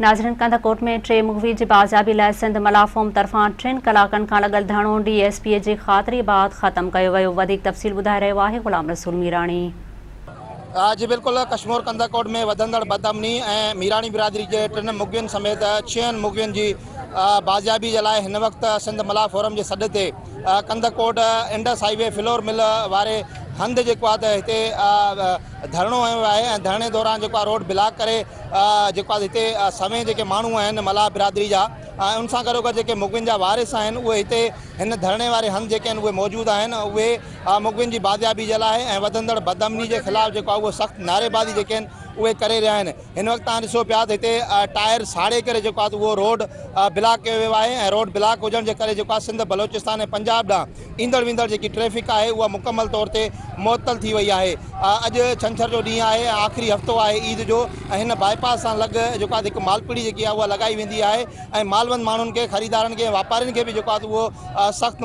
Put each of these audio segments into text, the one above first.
ناظرين ڪنڌڪوٽ ۾ ٽي مغوي جي بازيابي لاء سنڌ ملاح فورم طرفان ٽن ڪلاڪن کان لڳل ڌرڻو ڊي ايس پي جي خاطري بعد ختم ڪيو ويو وڌيڪ تفصيل ٻڌائي رهيو آهي غلام رسول ميراڻي. جي بلڪل ڪشمور ڪنڌڪوٽ ۾ وڌندڙ بدامني ۽ ميراڻي برادري جي ٽن مغوين سميت ڇهن مغوين جي بازيابي جي لاء هن وقت سنڌ ملاح فورم جي سڏ تي Kandhkot Indus highway flour mill واري هنڌ جيڪو آهي ته هتي ڌرڻو هنيو ويو آهي ۽ ڌرڻي دوران جيڪو آهي روڊ بلاڪ ڪري جيڪو آهي هتي سوين جيڪي ماڻهو آهن ملاح برادري جا ۽ ان سان گڏوگڏ جيڪي مغوين جا وارث آهن اهي هتي هن ڌرڻي واري هنڌ جيڪي آهن اهي موجود آهن اهي مغوين جي بازيابي جي لاء ۽ وڌندڙ بدامني جي خلاف جيڪو آهي اهو سخت نعريبازي جيڪي آهن اهي ڪري رهيا آهن هن وقت توهان ڏسو پيا ته هتي ٽائر ساڙي ڪري جيڪو آهي اهو روڊ بلاڪ ڪيو ويو آهي ۽ روڊ بلاڪ هجڻ جي ڪري جيڪو آهي سنڌ بلوچستان ۽ پنجاب ڏانهن ايندڙ ويندڙ جيڪي ٽريفڪ آهي اها مڪمل طور تي معطل ٿي وئي آهي. اڄ ڇنڇر جو ڏينهن آهي ۽ آخري هفتو آهي عيد جو ۽ هن بائي پاس سان لڳ جيڪو آهي هڪ مالپڙي جيڪي آهي اها لڳائي ويندي آهي ۽ مالوند ماڻهن کي خريدارن کي ۽ واپارين کي به جيڪو آهي اهو سخت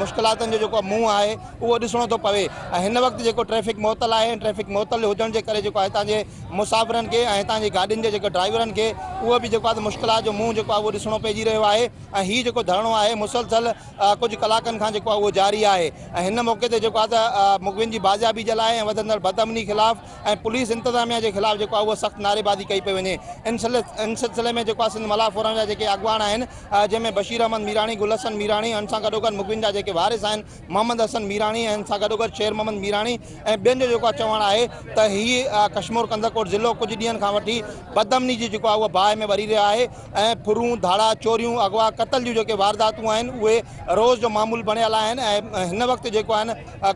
مشڪلاتن جو جيڪو منهن آهي اهو ڏسڻو ٿو پوي ۽ هن وقت جيڪو ٽريفڪ معطل آهي ۽ ٽريفڪ معطل هجڻ جي ڪري جيڪو آهي هتان جي مسافرن کي ۽ هتان جي گاڏين جي جيڪو ڊرائيورن کي اهو به جيڪو آهي مشڪلات جو منهن جيڪو آهي اهو ڏسڻو پئجي رهيو آهي ۽ هي جيڪو ڌرڻو آهي مسلسل ڪجهه ڪلاڪن کان جيڪو آهي اهو جاري آهي ۽ هن موقعي تي جيڪو آهي ته مغوين جي بازيابي جي لاء ۽ وڌندڙ بدامني خلاف ۽ پوليس انتظاميا جي خلاف جيڪو آهي اهو سخت نعريبازي ڪئي پئي وڃي ان سلسلي ۾ جيڪو آهي سنڌ ملاح فورم جا جيڪي اڳواڻ آهن جنهن ۾ بشير احمد ميراڻي، گل حسن ميراڻي ان سان گڏوگڏ مغوين جا جيڪي وارث آهن محمد حسن ميراڻي ۽ ان سان گڏوگڏ شير محمد ميراڻي ۽ ٻين جو جيڪو آهي چوڻ آهي ته هي ڪشمور ڪنڌڪوٽ ضلعو ڪجهه ڏينهن کان وٺي بدامني جي جيڪو آهي اهو باهه ۾ ٻري رهيو آهي ۽ ڦرون، ڌاڙا، چوريون، اغوا، قتل جون جيڪي وارداتون آهن اهي روز جو معمول بڻيل آهن ۽ هن وقت جيڪو آهن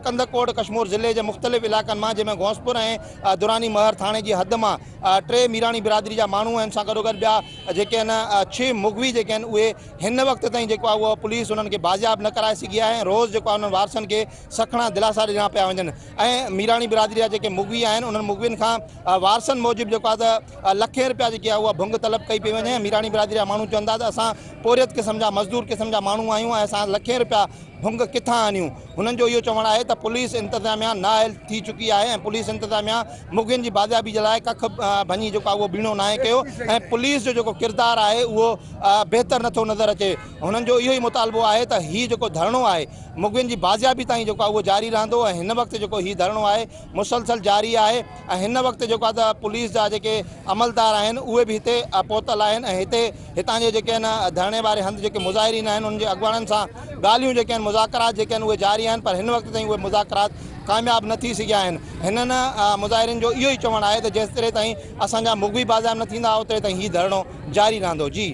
ڪنڌڪوٽ ڪشمور ضلعي جي مختلف علائقن مان جنهن ۾ غوثپور ۽ دراني مهر ٿاڻي جي حد مان ٽي ميراڻي برادري جا ماڻهو ۽ ان سان گڏوگڏ ٻيا جيڪي آهن ڇهه مغوي جيڪي آهن اهي هن وقت تائين جيڪو آهي اهو پوليس انهن کي بازياب نه ڪرائي سگهي آهي ۽ روز جيڪو آهي انهن وارثن کي سکڻا دلاسا ڏنا پيا وڃن ۽ ميراڻي برادري جا جيڪي مغوي آهن انهن مغوين کان وارثن موجب جيڪو آهي ته لکين رپيا جيڪي آهي اها ڀنگ طلب ڪئي پئي وڃي ميراڻي برادري جا ماڻهو چون ٿا ته اسان پورهيت قسم جا مزدور قسم جا ماڻهو آهيون ۽ اسان لکين رپيا ڀنگ ڪٿان آڻيون هنن جو اهو چوڻ آهي ته پوليس انتظاميا نااهل ٿي چڪي آهي ۽ پوليس انتظاميا مغوين جي بازيابي جي لاء ڪک ڀڃي جيڪو آهي اهو ٻيڻو ناهي ڪيو ۽ پوليس جو جيڪو ڪردار آهي اهو بهتر نٿو نظر اچي هنن جو اهو ئي مطالبو آهي ته هي جيڪو ڌرڻو آهي مغوين جي بازيابي تائين جيڪو آهي اهو جاري رهندو ۽ هن وقت جيڪو هي ڌرڻو آهي مسلسل جاري آهي ۽ هن وقت جيڪو آهي ته پوليس جا جيڪي عملدار آهن اهي به هتي پهتل آهن ۽ هتي هتان جي جيڪي آهن ڌرڻي واري هنڌ جيڪي مظاهرين آهن انهن جي اڳواڻن سان ڳالهيون جيڪي آهن مذاڪرات جيڪي آهن اهي جاري آهن پر هن وقت تائين اهي مذاڪرات ڪامياب نه ٿي سگهيا آهن هنن مظاهرين جو اهو ئي چوڻ آهي ته جيستري تائين اسان جا مغوي بازياب نه ٿيندا اوتري تائين هي ڌرڻو جاري رهندو جي.